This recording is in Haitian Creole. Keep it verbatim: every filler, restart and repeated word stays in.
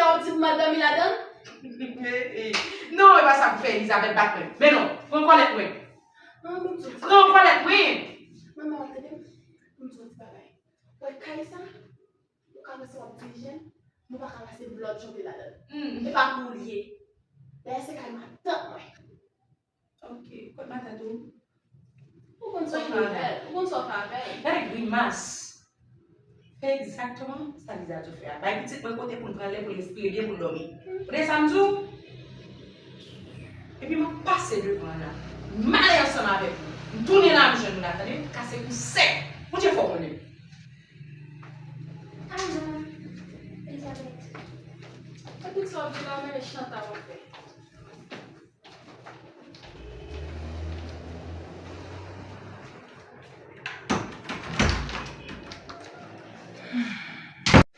w ap di pou m al dòmi ladan l? Non, e pa sa pou fè Elizabeth bat mwen. Men non, pran kòlèt mwen. Pran kòlèt mwen. Manman, w ap tande m? Pou m di w yon ti bagay. Wè kay sa, ou ka panse w ap dirije l, men w pa ka pase lòt chante ladan l. E pa pou ou l ye. Dayè se kay matant mwen. Ok, kot matant ou? Ou konn sa w fè avè l. Ou konn sa w fè avè l. Gade grimas. Fè egzakteman sa Lizadio fè a. Bay pitit mwen kote pou l pran lè, pou l respire byen, pou l dòmi. Ou tande sa m di w? Epi m ap pase devan la. M ale ansanm avèk ou. M tounen la, m jwenn ou la, tande? Kase kou sèk. Bondye fè w konnen. Alo, Elizabeth. Epi sa w di la, men chanta w ap fè.